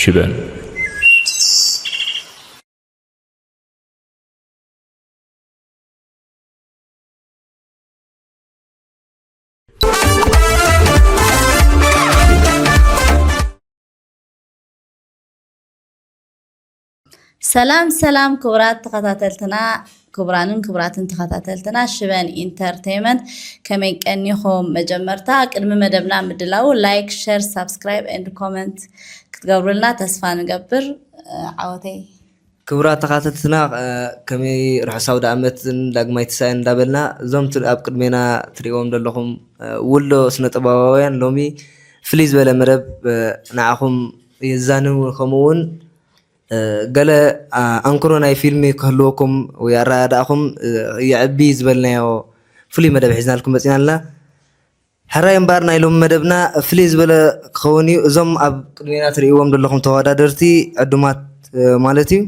ሽበን። ሰላም ሰላም ክቡራት ተኸታተልትና፣ ክቡራንን ክቡራትን ተኸታተልትና ሽበን ኢንተርቴይመንት፣ ከመይ ቀኒኹም? መጀመርታ ቅድሚ መደብና ምድላው ላይክ፣ ሸር፣ ሳብስክራይብ ኤንድ ኮመንት ክትገብሩልና ተስፋ ንገብር። ዓወተይ። ክቡራት ተኻተልትና፣ ከመይ ርሑስ ኣውደ ኣመትን ዳግማይ ትንሳኤን እንዳበልና፣ እዞም ት-፣ ኣብ ቅድሜና ትርእይዎም ዘለኹም ውልዶ ስነ ጥበባውያን ሎሚ ፍልይ ዝበለ መደብ ንዓኹም የዛንው። ከምኡ እውን ገለ ኣንክሮ ናይ ፊልሚ ክህልወኩም ወይ ኣረዳድኣኹም የዕቢ ዝበልናዮ ፍሉይ መደብ ሒዝናልኩም መፂና ኣለና። ሕራይ እምበኣር ናይ ሎሚ መደብና ፍልይ ዝበለ ክኸውን እዩ። እዞም ኣብ ቅድሜና ትርእይዎም ዘለኹም ተወዳደርቲ ዕዱማት ማለት እዩ።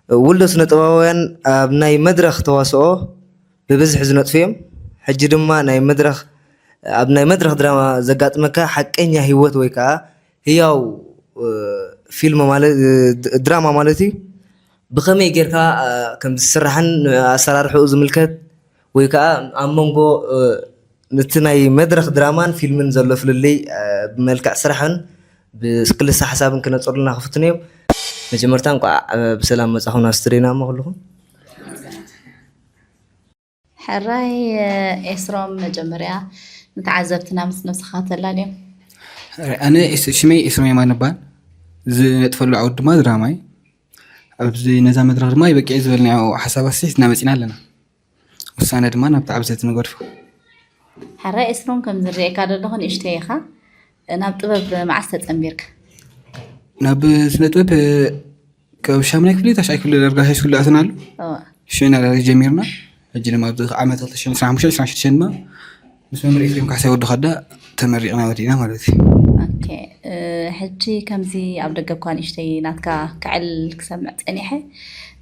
ውልዶ ስነ ጥበባውያን ኣብ ናይ መድረኽ ተዋስኦ ብብዝሒ ዝነጥፉ እዮም። ሕጂ ድማ ናይ መድረኽ ኣብ ናይ መድረኽ ድራማ ዘጋጥመካ ሓቀኛ ህይወት ወይ ከዓ ህያው ፊልም ማለት ድራማ ማለት እዩ። ብኸመይ ጌርካ ከም ዝስራሕን ኣሰራርሕኡ ዝምልከት ወይ ከዓ ኣብ መንጎ እቲ ናይ መድረኽ ድራማን ፊልምን ዘሎ ፍልልይ ብመልክዕ ስራሕን ብክልሰ ሓሳብን ክነፅሩልና ክፍትኑ እዮም። መጀመርታ እንቋዕ ብሰላም መፃኹም ናብ ስቱዲዮና እሞ ኩልኹም። ሕራይ ኤስሮም፣ መጀመርያ ንተዓዘብትና ምስ ነብስኻ ተላልዮም። ሕራይ፣ ኣነ ኤስ-፣ ሽመይ ኤስሮም የማነ እባል። ዝነጥፈሉ ዓውዲ ድማ ድራማ እዩ። ኣብዚ ነዛ መድረኽ ድማ ይበቅዕ ዝበልናዮ ሓሳባት ሒዝና መፂና ኣለና። ውሳነ ድማ ናብ ተዓዘብቲ ንገድፎ። ሕራይ ኤስሮም፣ ከም ዝርኤካ ዘለኹ ንእሽተይ ኢኻ። ናብ ጥበብ መዓስ ተጸንቢርካ? ናብ ስነ ጥበብ ካብ ሻምናይ ክፍሊ ታሽዓይ ክፍሊ ዳርጋ ሃይ ስኩል ኣተናሉ። እዋ። ሽዑ ኢና ዳርጋ ጀሚርና። ሕጂ ድማ ኣብዚ ዓመት ክልተ ሽሕን ዕስራን ሓሙሽተን ዕስራን ሽዱሽተን ድማ ምስ መምህር ኤፍሬም ካሕሳይ ወዲ ኸዳ ተመሪቕና ወዲእና ማለት እዩ። ኦኬ፣ እ፣ ሕጂ ከምዚ ኣብ ደገ እኳ ንእሽተይ ናትካ ክዕል ክሰምዕ ጸኒሐ፣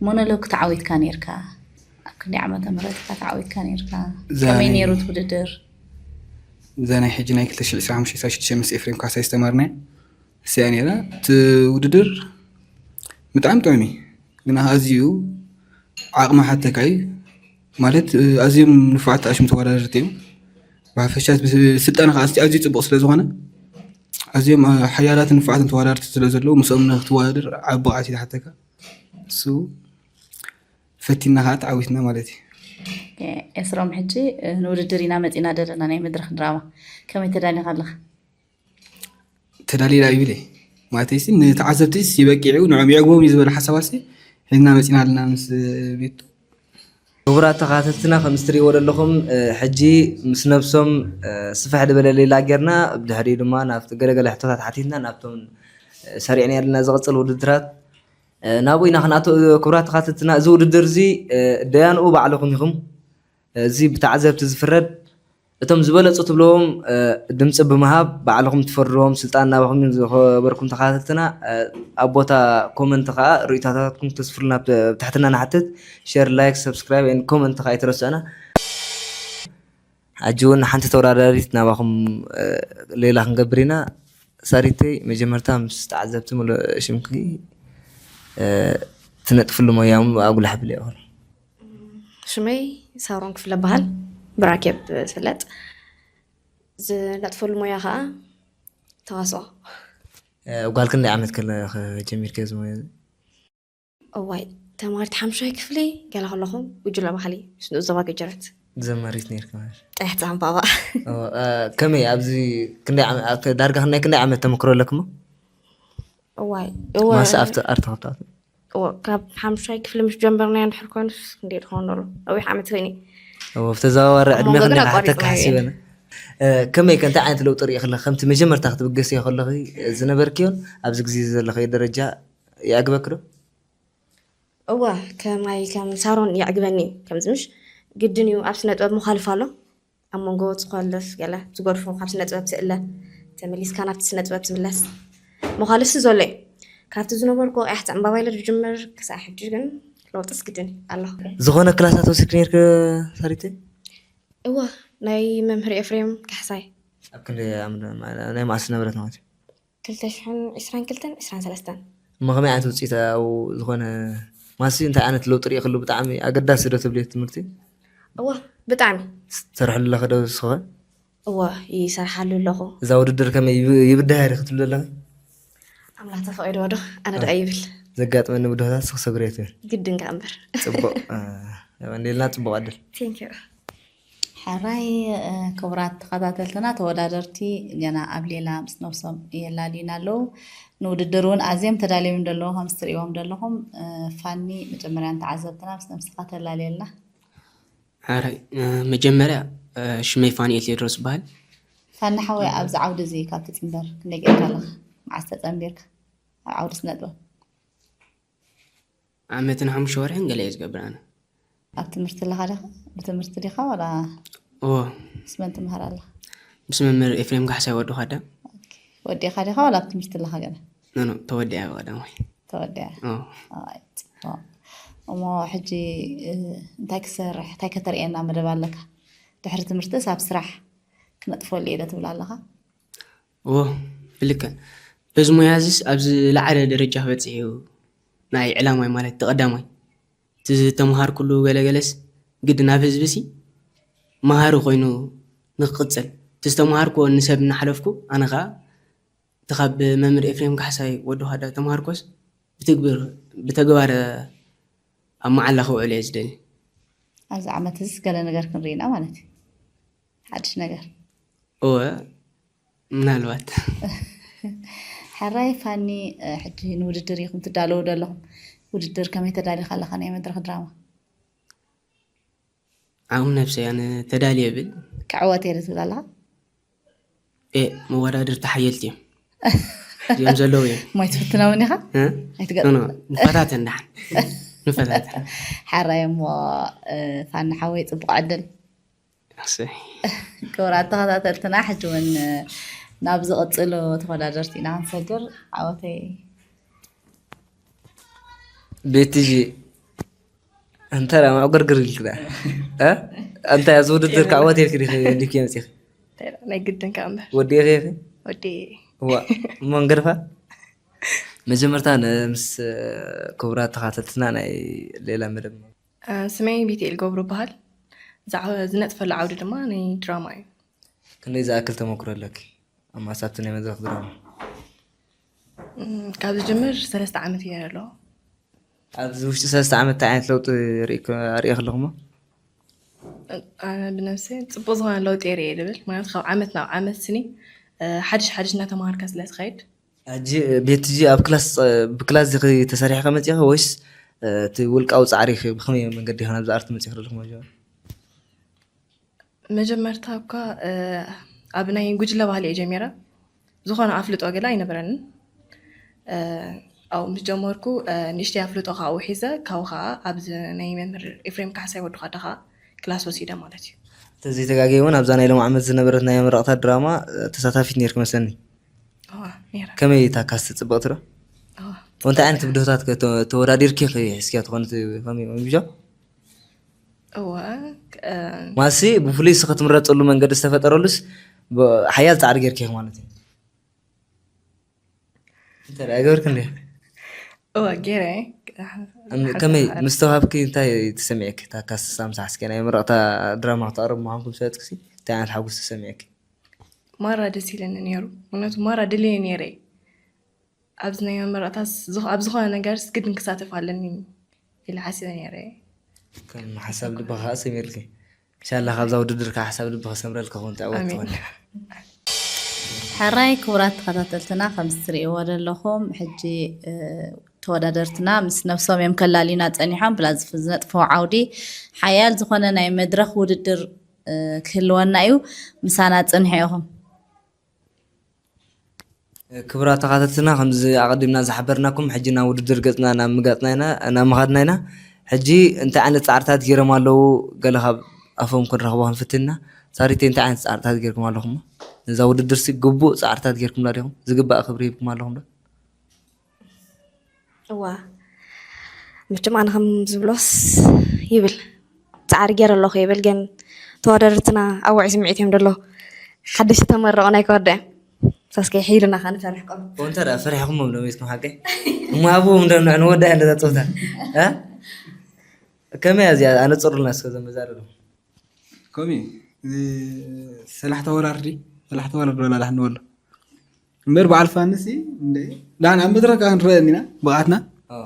ሞኖሎግ ተዓዊትካ ኔርካ። ኣብ ክንደይ ዓመተ ምህረት ኢኻ ተዓዊትካ ኔርካ? እዛ ከመይ ናይ ነይሩ እቲ ውድድር? እዛ ናይ ሕጂ ናይ ክልተ ሽሕን ዕስራን ሓሙሽተን ዕስራን ሽዱሽተን ምስ ኤፍሬም ካሕሳይ ዝተማርናያ እሰያ ነይራ። እቲ ውድድር ብጣዕሚ ጥዑም እዩ፣ ግና ኣዝዩ ዓቕሚ ሓተካ እዩ። ማለት፣ እ፣ ኣዝዮም ንፉዓት ኣሽሙ ተወዳደርቲ እዮም። ብሓፈሻ እቲ ስልጠና ከዓ ኣዝዩ፣ ኣዝዩ ጽቡቕ ስለ ዝኾነ፣ ኣዝዮም፣ እ፣ ሓያላትን ንፉዓትን ተወዳደርቲ ስለ ዘለዉ፣ ምስኦም ንክትወዳደር ዓቢ ብቕዓት እዩ ዝሓተካ። እሱ ፈቲና ከዓ ተዓዊትና ማለት እዩ። ኦኬ፣ ኤስሮም፣ ሕጂ፣ እ፣ ንውድድር ኢና መጺና ዘለና፣ ናይ መድረኽ ድራማ። ከመይ ተዳሊኻ ኣለኻ? ተዳሊላ ይብል እየ። ማለተይሲ ንተዓዘብቲስ ይበቅዕ እዩ፣ ንዕኦም የዕግቦም እዩ ዝበለ ሓሳባሲ ሒዝና መፂና ኣለና ምስ ቤቱ። ክቡራት ተኻተልትና፣ ከም እትርእይዎ ዘለኹም፣ እ፣ ሕጂ ምስ ነብሶም፣ እ፣ ስፍሕ ዝበለ ሌላ ጌርና፣ ብድሕሪኡ ድማ ናብቲ ገለገለ ሕቶታት ሓቲትና ናብቶም፣ እ፣ ሰሪዕና ኣለና ዝቕጽል ውድድራት፣ እ፣ ናብኡ ኢና ክንኣቱ። ክቡራት ተኻተልትና፣ እዚ ውድድር እዚ፣ እ፣ ደያንኡ ባዕልኹም ኢኹም። እዚ ብተዓዘብቲ ዝፍረድ። እቶም ዝበለጹ ትብልዎም፣ እ፣ ድምጺ ብምሃብ ባዕልኹም ትፈርድዎም ስልጣን ናባኹም እዩ። ዝኸበርኩም ተኸታተልትና፣ እ፣ ኣብ ቦታ ኮመንት ኸኣ ርእይቶታትኩም ክተስፍሩልና ብት-፣ ብትሕትና ንሓትት። ሸር፣ ላይክ፣ ሰብስክራይብ ኤንድ ኮመንት ኸኣ ኣይትረስዑና። ሕጂ እውን ሓንቲ ተወዳዳሪት ናባኹም፣ እ፣ ሌላ ክንገብር ኢና። ሳሪተይ፣ መጀመርታ ምስ ተዓዘብቲ ምሉእ ሽምኪ፣ እ፣ ትነጥፍሉ ሞያ እውን ኣጉልሕ ኣብልዮ። ሽመይ ሳሮን ክፍለ በሃል፣ ብራኬብ ዝፍለጥ። ዝነጥፈሉ ሞያ ኸዓ ተዋስኦ። እ፣ ጓል ክንደይ ዓመት ከለኺ ጀሚርክዮ እዚ ሞያ እዚ? እዋይ፣ ተማሪት ሓምሻይ ክፍሊ ገለ ከለኹ፣ ጉጅለ ባህሊ ምስ ንኡስ ዞባ ገጀረት። ዘማሪት ነይርኪ ማለት? ጥሕቲ ዕምባባ። ኦ፣ እ፣ ከመይ ኣብዚ ክንደይ ዓመ-፣ ኣብ ዳርጋ ናይ ክንደይ ዓመት ተመክሮ ኣለክሞ? እዋይ፣ እወ፣ ማስ ኣብቲ ኣርተኸብታት? እወ፣ ካብ ሓምሻይ ክፍሊ ምስ ጀመርናዮ እንድሕር ኮይኑስ ክንደይ ድኸውን ኣሎ? ነዊሕ ዓመት ኮይኒ። እወ፣ ብተዘዋዋሪ ኣብ ዕድሜ መንጎ ግን ክንደይ ኣቋሪጽናዮ ክሓተካ እየ። ሓሲበ። እ፣ ከመይ ከ እንታይ ዓይነት ለውጢ ርኢኺ ኣለኺ? ከምቲ መጀመርታ ክትብገስዮ ከለኺ ዝነበርክዮን ኣብዚ ግዜ ዘለኽዮ ደረጃ ይዕግበኪ ዶ? እወ፣ ከማይ ከም ሳሮን የዕግበኒ እዩ። ከምዚ ምሽ ግድን እዩ፣ ኣብ ስነ ጥበብ ምዃልፍ ኣሎ። ኣብ መንጎ ዝኾለስ ገለ ዝገድፎ ካብ ስነ ጥበብ ትእለ፣ ተመሊስካ ናብቲ ስነ ጥበብ ትምለስ ምዃልፍሲ ዘሎ እዩ። ካብቲ ዝነበርኩ ወቕያሕቲ ዕምባባ ኢለ ዝጅምር ክሳዕ ሕጂ ግን ለውጥስ ግድን እዩ ኣሎ። ዝኾነ ክላሳት ወሲድኪ ነይርኪ ሳሪተይ? እወ፣ ናይ መምህር ኤፍሬም ካሕሳይ። ኣብ ክንደይ ዓም-፣ ናይ መዓስ ዝነበረት ማለት እዩ? ክልተ ሽሕን ዕስራን ክልተን ዕስራን ሰለስተን። እሞ ከመይ ዓይነት ውፅኢት ኣብኡ ዝኾነ ማሲ እንታይ ዓይነት ለውጢ ርኢኽሉ? ብጣዕሚ ኣገዳሲ ዶ ትብልዮ ትምህርቲ? እዋ፣ ብጣዕሚ። ትሰርሐሉ ኣለኺ ዶ ንስኺ? እዋ፣ ይሰርሓሉ ኣለኹ። እዛ ውድድር ከመይ ይብ- ይብድሃ ዲኺ ትብሊ ኣለኺ? ኣምላኽ ተፈቒድዎ ዶ? ኣነ ደኣ ይብል። ዘጋጥመኒ ብድሆታት ንስኺ ሰግርዮ ትብል። ግድን ከኣ እምበር። ፅቡቕ። እ፣ የቐንየልና፣ ፅቡቕ ዕድል። Thank you። ሕራይ እ፣ ክቡራት ተኸታተልትና፣ ተወዳደርቲ ገና ኣብ ሌላ ምስ ነብሶም የላልዩና ኣለዉ። ንውድድር እውን ኣዝዮም ተዳልዮም ዘለዉ ከም እትርእይዎም ዘለኹም። እ፣ ፋኒ፣ መጀመርያ ንተዓዘብትና ምስ ነብስኻ ተላልየልና። ሕራይ እ፣ መጀመርያ እ፣ ሽመይ ፋኒኤል ቴድሮስ ይበሃል። ፋኒ ሓወይ፣ ኣብዚ ዓውዲ እዚ ካብ ትጽንበር ክንደይ ገይርካ ኣለኻ? መዓስ ተጸንቢርካ ኣብ ዓውዲ ስነ ጥበብ? ዓመትን ሓሙሽተ ወርሕን ገለ እየ ዝገብር ኣነ። ኣብ ትምህርቲ ኣለኻ ዲኻ? ብትምህርቲ ዲኻ ዋላ እዎ፣ ምስ መን ትምሃር ኣለኻ? ምስ መምህር ኤፍሬም ካሕሳይ ወዲ ኳዳ። ኦኬ። ወዲእኻ ዲኻ ዋላ ኣብ ትምህርቲ ኣለኻ ገለ? ኖኖ፣ ተወዲኣ ቀዳማይ። ተወዲኣ። እዎ። ኣይ፣ ጽቡቕ። እሞ ሕጂ እ፣ እንታይ ክሰርሕ፣ እንታይ ከተርእየና መደብ ኣለካ? ድሕሪ ትምህርትስ ኣብ ስራሕ ክነጥፈሉ እየ ዶ ትብል ኣለኻ? እዎ፣ ብልክዕ። በዚ ሞያ እዚስ ኣብ ዝለዓለ ደረጃ ክበጽሕ እዩ ናይ ዕላማይ፣ ማለት ተቐዳማይ። እቲ ዝተምሃርኩሉ ገለገለስ ግድን ኣብ ህዝቢ ሲ መሃሪ ኮይኑ ንክቕጽል፣ እቲ ዝተምሃርኩዎ ንሰብ እናሓለፍኩ፣ ኣነ ኸዓ እቲ ካብ መምህር ኤፍሬም ካሕሳይ ወዲ ኳዳ ተምሃርኮስ ብትግብር-፣ ብተግባር ኣብ መዓላ ከውዕሎ እየ ዝደሊ። ኣብዚ ዓመት እዚስ ገለ ነገር ክንርኢና ማለት እዩ። ሓድሽ ነገር። እወ፣ ምናልባት። ሕራይ ፋኒ፣ እ፣ ሕጂ ንውድድር ኢኹም ትዳለዉ ዘለኹም። ውድድር ከመይ ተዳሊኻ ኣለኻ ናይ መድረኽ ድራማ? ዓቕሚ ነብሰይ ኣነ ተዳልየ ብል። ክዕወት እየ ዶ ትብል ኣለኻ? ኤ፣ መወዳድርቲ ሓየልቲ እዮም። እዮም ዘለዉ እዮም። ማይ ትፍትኖምን ኢኻ? እ? ኣይትገጥም። ኖ፣ ኖ፣ ንፈታተን ደሓን። ንፈታተን። ሕራይ እሞ፣ እ፣ ፋኒ ሓወይ፣ ጽቡቕ ዕድል። እሰይ። ክቡራት ተኸታተልትና፣ ሕጂ እውን ናብ ዝቕጽሉ ተወዳደርቲ ኢና ክንሰግር። ዓወተይ። ቤትጂ፣ እንተ ደኣ ማዕገርግር ኢልክና። እ? እንታይ ኣብዚ ውድድር ክዕወት ኢልክ ዲኺ፣ ዲኪ መጺኺ? እንታይ ደኣ፣ ናይ ግድን ከኣ እምበር። ወዲእኺ ኢኺ? ወዲኤ። እዋ፣ እሞ ንገድፋ? መጀመርታ ን-፣ ምስ ክቡራት ተኸታተልትና ናይ ሌላ መደብ። እ፣ ስመይ ቤትኤል ገብሩ እበሃል። ዝዓ-፣ ዝነጥፈሉ ዓውዲ ድማ ናይ ድራማ እዩ። ክንደይ ዝኣክል ተመክሮ ኣለኪ ኣብ ማሳብቲ ናይ መድረኽ ድራማ? እም፣ ካብ ዝጅምር ሰለስተ ዓመት እየ ኣለኹ። ኣብዚ ውሽጢ ሰለስተ ዓመት እንታይ ዓይነት ለውጢ ርኢክ-፣ ርኢኽ ኣለኹሞ? ኣነ ብነብሰይ ጽቡቕ ዝኾነ ለውጢ እየ ርእየ ዝብል። ምኽንያቱ ካብ ዓመት ናብ ዓመት ስኒ፣ እ፣ ሓድሽ ሓድሽ እናተምሃርካ ስለ ትኸይድ። ሕጂ ቤትጂ ኣብ ክላስ፣ ጸ-፣ ብክላስ ዲኺ ተሰሪሕኺ መጺኺ ወይስ፣ እ፣ እቲ ውልቃዊ ጻዕሪ ኢኺ? ብኸመይ መንገዲ ኢኺ ናብዚ ኣርት መጺኺ ዘለኹሞ? መጀመርታ እኳ፣ እ፣ ኣብ ናይ ጉጅለ ባህሊ እየ ጀሚረ። ዝኾነ ኣፍልጦ ገለ ኣይነበረንን። እ፣ ኣብኡ ምስ ጀመርኩ፣ እ፣ ንእሽተይ ኣፍልጦ ካብኡ ሒዘ፣ ካብኡ ኸዓ ኣብዚ ናይ መምህር ኤፍሬም ካሕሳይ ወዲ ኳዳ ኸዓ ክላስ ወሲደ ማለት እዩ። እንተዘይተጋግየ እውን ኣብዛ ናይ ሎም ዓመት ዝነበረት ናይ መመረቕታ ድራማ፣ እ፣ ተሳታፊት ነይርኪ መስለኒ። እዋ፣ ነይረ። ከመይ እታ ካስት ጽብቕቲ ዶ? እዋ። እንታይ ዓይነት ብድሆታት ከ ተ-፣ ተወዳዲርኪ ኢኺ ሒዝክያ ትኾን እቲ ከመይ ወንብጃ? እዋ፣ እ፣ ማሲ ብፍሉይ እስኺ ትምረጽሉ መንገዲ ዝተፈጠረሉስ ብ-፣ ሓያል ጻዕሪ ጌርኪ ኢኺ ማለት እዩ። እንታይ ደኣ ኣይገበርክን ድየ? እዋ፣ ገይረ። እም፣ ከመይ ምስ ተዋሃብኪ እንታይ ተሰሚዕኪ? እታ ካስት ሳምሳ ሓስኪ ናይ መረቕታ ድራማ ክተቕርብ ምዃንኩም ዝፈለጥክሲ እንታይ ዓይነት ሓጎስ ተሰሚዕኪ? ማራ ደስ ኢለኒ ነይሩ። ምኽንያቱ ማራ ድልየ ነይረ። ኣብዚ ናይ መመረቕታስ፣ ዝኾ-፣ ኣብ ዝኾነ ነገርስ ግድን ክሳተፍ ኣለኒ ኢለ ሓሲበ ነይረ። ከም ሓሳብ ልብኻ ከኣ ሰሚርልኪ። ኢንሻላህ ካብዛ ውድድር ከኣ ሓሳብ ልብኻ ሰምረልካ ክኸውን ትዕወት ኣሜን። ትኾኒ። ሕራይ ክቡራት ተኸታተልትና፣ ከም እትርእይዎ ዘለኹም፣ ሕጂ፣ እ፣ ተወዳደርትና ምስ ነብሶም እዮም ከላልዩና ጸኒሖም። ብላ ዝፍ-፣ ዝነጥፍዎ ዓውዲ ሓያል ዝኾነ ናይ መድረኽ ውድድር፣ እ፣ ክህልወና እዩ። ምሳና ጽንሑ ኢኹም። ክቡራት ተኸታተልትና፣ ከምዚ ኣቐዲምና ዝሓበርናኩም፣ ሕጂ ናብ ውድድር ገጽና ናብ ምጋጽና ኢና፣ ናብ ምኻድና ኢና። ሕጂ እንታይ ዓይነት ጻዕርታት ገይሮም ኣለዉ? ገለ ካብ ኣፎም ክንረኽቦ ክንፍትን ኢና። ሳሪተይ፣ እንታይ ዓይነት ጻዕርታት ገይርኩም ኣለኹም? ነዛ ውድድርሲ ግቡእ ጻዕርታት ገይርኩምላ ዲኹም? ዝግባእ ክብሪ ሂብኩም ኣለኹም ዶ? እዋ፣ መቸም ኣነ ከም ዝብሎስ ይብል፣ ጻዕሪ ገይረ ኣለኹ ይብል፣ ግን ተወዳደርትና ኣብ ውዑይ ስምዒት እዮም ደሎ። ሓደሽቲ ተመረቑ ናይ ክወዳ እዮም። ሳስከ ሒልና ከ ንፈርሕ ቆም። ወንተ ደኣ ፈሪሕኩሞም ዶ ሜትኩም ሓቀይ? እሞ ኣብዎም ዶ ንዕ ንወዳ እያ እንደዛ ጸወታ? እ? ከመይ እያ እዚኣ? ኣነጽሩልና እስከ እዞም መዛረቢ። ከምኡ እዩ። እዚ ሰላሕ ተወራርዲ፣ ሰላሕ ተወራርዲ ወላ ዳሕን ንበሎ። እምበር በዓል ፋንሲ እንደ ዳን ኣብ መድረክ ክንረአ እንዲና ብቕዓትና። ኣዎ።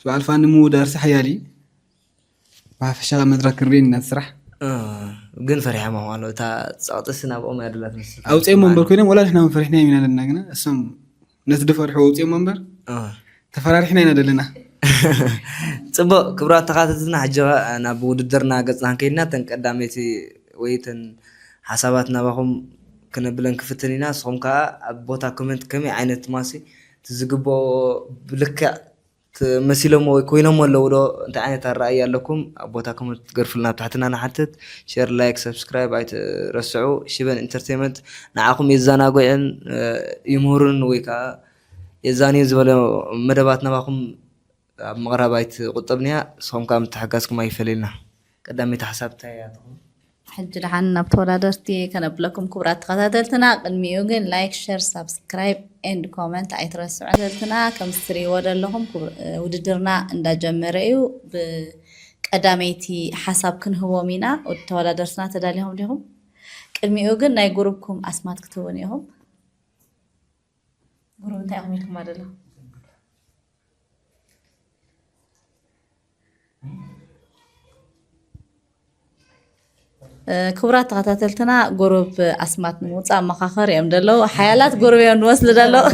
በዓል ፋኒ ምውዳርሲ ሓያል እዩ። ብሓፈሻ መድረክ ክንርኢ ኢና ስራሕ። እ፣ ግን ፈሪሖም ኣለዉ። እታ ጸቕጥሲ ናብኦም እያ ደላ ትመስል። ኣውጺኦሞ እምበር ኮይኖም ወላ ንሕና እውን ፈሪሕናዮም ኢና ዘለና ግና እሶም ነቲ ዝፈርሑ ኣውጺኦሞ እምበር እ። ተፈራሪሕና ኢና ዘለና። ጽቡቕ፣ ክቡራት ተኻተልትና፣ ሕጂ ኸኣ ናብ ውድድርና ገጽና ክንከይድና፣ እተን ቀዳመይቲ ወይ እተን ሓሳባት ናባኹም ክነብለን ክፍትን ኢና። ንስኹም ከኣ ኣብ ቦታ ኮመንት ከመይ ዓይነት ማሲ እቲ ዝግብኦ ብልክዕ ት-፣ መሲሎሞ ወይ ኮይኖሞ ኣለዉ ዶ? እንታይ ዓይነት ኣረኣእያ ኣለኩም? ኣብ ቦታ ኮመንት ክትገርፉልና ብትሕትና ንሓትት። ሼር፣ ላይክ፣ ሰብስክራይብ ኣይትረስዑ። ሽበን ኢንተርቴይመንት ንዓኹም የዘናግዕን፣ እ፣ ይምህሩን ወይ ከኣ የዛንዩን ዝበሎ መደባት ናባኹም ኣብ ምቕራብ ኣይትቑጠብንያ። ንስኹም ከኣ ምትሕጋዝኩም ኣይፈለየልና። ቀዳመይቲ ሓሳብ እንታይ እያ ትኸውን? ሕጂ ደሓን ናብ ተወዳደርቲ ከነብለኩም ክቡራት ተኸታተልትና፣ ቅድሚኡ ግን ላይክ፣ ሸር፣ ሳብስክራይብ ኤንድ ኮመንት ኣይትረስዑ። ተኸታተልትና ከም እትርእይዎ ዘለኹም ክቡ-፣ ውድድርና እንዳጀመረ እዩ። ብቀዳመይቲ ሓሳብ ክንህቦም ኢና። ወዲ ተወዳደርትና ተዳሊኹም ዲኹም? ቅድሚኡ ግን ናይ ጉሩብኩም ኣስማት ክትህቡን ኢኹም። ጉሩብ እንታይ ኢኹም ኢልኩማ ዘለኹም? እ፣ ክቡራት ተኸታተልትና፣ ጉሩብ ኣስማት ንምውጻእ መኻኸር እዮም ደለዉ። ሓያላት ጉሩብ እዮም ንወስድ ደለዉ።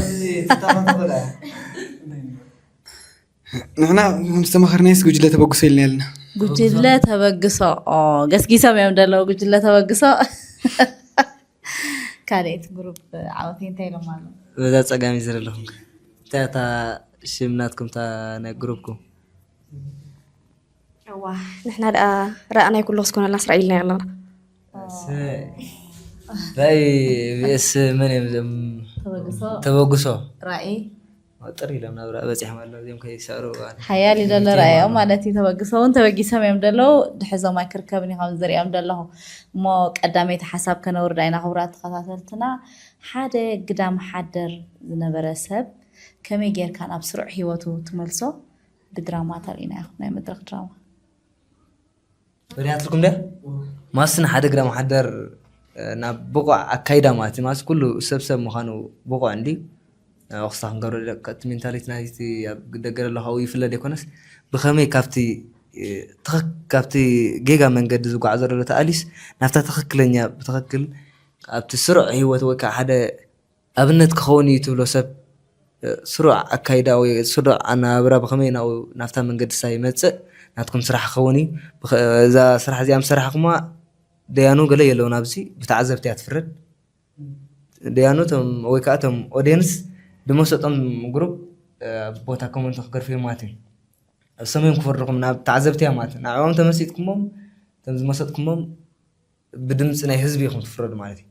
ንሕና ከም ዝተማኸርናዮስ ጉጅለ ተበግሶ ኢልና ኣለና። ጉጅለ ተበግሶ፣ ኦ፣ ገስጊሶም እዮም ደለዉ ጉጅለ ተበግሶ። ካልኣይቲ ጉሩብ ዓወተይ እንታይ ኢሎም ኣለዉ? በዛ ጸጋም እዩ ዘለኹም። እንታይ እታ ሽም ናትኩም እታ ናይ ጉሩብኩም? እዋ፣ ንሕና ደኣ ረኣናይ ኩሉ ክስኮነላስ ራእይልና ኣለና። እሰይ። ራእይ ቪኤስ መን እዮም እዞም? ተበግሶ። ተበግሶ። ራእይ። ጥር ኢሎም ናብ ራእይ በጺሖም ኣለዉ። እዚኦም ከይስዕሩ እዋን። ሓያል እዩ ዘሎ ራእዮም ማለት እዩ። ተበግሶ እውን ተበጊሶም እዮም ዘለዉ። ድሕዞም ኣይክርከብን እዩ ከም ዝሪኦም ዘለኹ። እሞ ቀዳመይቲ ሓሳብ ከነውርዳ ኢና ክቡራት ተኸታተልትና። ሓደ ግዳም ሓደር ዝነበረ ሰብ ከመይ ጌርካ ናብ ስሩዕ ህይወቱ ትመልሶ? ብድራማ ተርእዩና ኢኹም፣ ናይ መድረኽ ድራማ። በሊያትልኩም ደ? ማስን ሓደ ግዳም ሓደር፣ እ፣ ናብ ብቑዕ ኣካይዳ ማለት እዩ። ማስ ኩሉ ሰብ ሰብ ምዃኑ ብቑዕ እንዲ፣ እ፣ ክስታ ክንገብሮ ደ-፣ እቲ ሜንታሊቲ ናይቲ ኣብ ደገ ዘሎ ካብኡ ይፍለ ዘይኮነስ፣ ብኸመይ ካብቲ፣ እ፣ ትኽክ-፣ ካብቲ ጌጋ መንገዲ ዝጓዓዞ ዘሎ ተኣሊስ ናብታ ትኽክለኛ፣ ብትኽክል ኣብቲ ስሩዕ ህይወት ወይ ከዓ ሓደ ኣብነት ክኸውን እዩ ትብሎ ሰብ፣ እ፣ ስሩዕ ኣካይዳ ወይ ስሩዕ ኣነባብራ ብኸመይ ናብኡ ናብታ መንገዲ ንሳ ይመጽእ ናትኩም ስራሕ ክኸውን እዩ። ብኸ-፣ እዛ ስራሕ እዚኣ ምስ ሰራሕኩማ ደያኑ ገለ የለውን ኣብዚ ብተዓዘብቲ እያ ትፍረድ። ደያኑ እቶም ወይ ከዓ እቶም ኦድየንስ ድመሰጦም ግሩፕ፣ እ፣ ኣብ ቦታ ኮመንት ክገርፉ እዮም ማለት እዩ። እሶም እዮም ክፈርድኹም ናብ ተዓዘብቲ እያ ማለት እዩ። ንዕኦም ተመሲጥኩሞም እቶም ዝመሰጥኩሞም ብድምፂ ናይ ህዝቢ ኢኹም ትፍረዱ ማለት እዩ።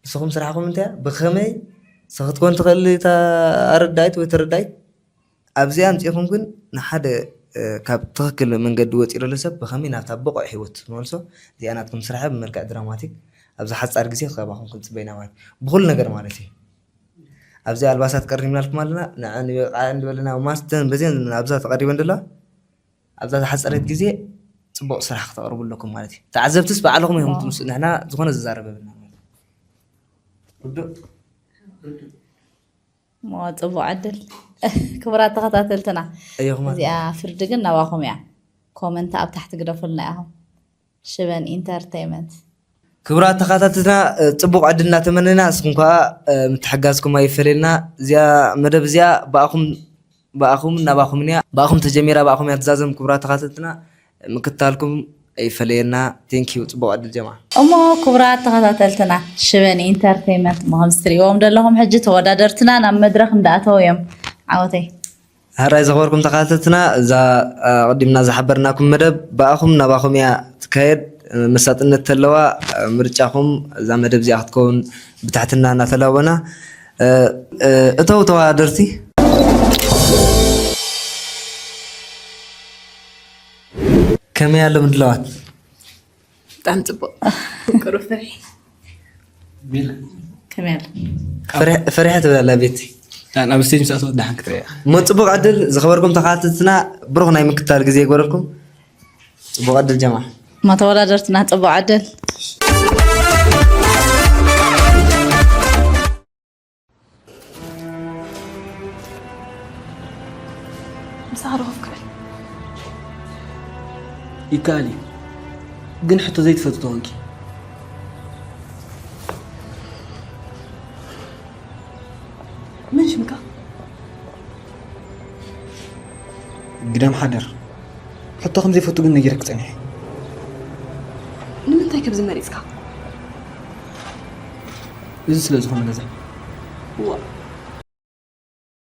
ንስኹም ስራሕኩም እንታይ እያ? ብኸመይ ንስኻ ክትኮን ትኽእል እታ ኣረዳኢት ወይ ተረዳኢት ኣብዚኣ ኣምፂእኹም ግን ንሓደ፣ እ፣ ካብ ትኽክል መንገዲ ወፂኡ ዘሎ ሰብ ብኸመይ ናብታ ብቑዕ ህይወት ትመልሶ እዚኣ ናትኩም ስራሕ እያ። ብመልክዕ ድራማቲክ ኣብዚ ሓፃር ግዜ ካባኹም ክንፅበ ኢና ማለት እዩ። ብኹሉ ነገር ማለት እዩ። ኣብዚ ኣልባሳት ቀሪብናልኩም ኣለና። ንዐ ንበቃ እንድበለና ማስተን በዚን ኣብዛ ተቐሪበን ደላ ኣብዛ ዝሓፀረት ግዜ ፅቡቕ ስራሕ ክተቕርቡ ኣለኩም ማለት እዩ። ተዓዘብትስ ባዕልኹም ኢኹም ዋው። ትምስ-፣ ንሕና ዝኾነ ዝዛረብ የብልና ማለት እዩ። ርዱእ? እሞ ፅቡቕ ዕድል። ክቡራት ተኸታተልትና፣ እዮኹም ማለት እዚኣ ፍርዲ ግን ናባኹም እያ። ኮመንት ኣብ ታሕቲ ግደፉልና ኢኹም። ሽበን ኢንተርቴይመንት። ክቡራት ተኸታተልትና፣ እ፣ ጽቡቕ ዕድል እናተመነና፣ ንስኹም ከኣ፣ እ፣ ምትሕጋዝኩም ኣይፈለየልና። እዚኣ መደብ እዚኣ ብኣኹም፣ ብኣኹም ናባኹምን እያ። ብኣኹም ተጀሚራ፣ ብኣኹም እያ ትዛዘም። ክቡራት ተኸታተልትና፣ ምክታልኩም ኣይፈለየና። ቴንክ ዩ። ጽቡቕ ዕድል ጀማ። እሞ ክቡራት ተኸታተልትና፣ ሽበን ኢንተርቴይመንት፣ እሞ ከም እትርእይዎም ዘለኹም፣ ሕጂ ተወዳደርትና ናብ መድረኽ እንዳኣተው እዮም። ዓወተይ። ሕራይ ዝኸበርኩም ተኸታተልትና፣ እዛ፣ እ፣ ኣቐዲምና ዝሓበርናኩም መደብ ብኣኹም ናባኹም እያ ትካየድ። መሳጥነት ተለዋ፣ እ፣ ምርጫኹም እዛ መደብ እዚኣ ክትከውን ብትሕትና እናተላበና፣ እ፣ እ፣ እተው ተወዳደርቲ። ከመይ ኣሎ ምድላዋት? ብጣዕሚ ጽቡቕ። ቅሩብ ፍርሒ። ቢል። ከመይ ኣለ? ፈሪሐ ትብላላ ቤቲ። ናብ ስቴጅ ምስ ኣተወት ደሓን ክትሪኣ። እሞ ጽቡቕ ዕድል ዝኸበርኩም ተኻትትና፣ ብሩኽ ናይ ምክትታል ግዜ ይግበረልኩም። ጽቡቕ ዕድል ጀማ። እሞ ተወዳደርትና ጽቡቕ ዕድል። ምሳኻ ዶ ኮፍ ክብል? ይከኣል እዩ፣ ግን ሕቶ ዘይትፈቱ ተኾንኪ። መን ሽምካ? ግዳም ሓደር። ሕቶ ከም ዘይፈቱ ግን ነጊረክ ጸኒሐ። ንምንታይ ከብዚ መሪጽካ? እዚ ስለ ዝኾነ ገዛ። ዋ፣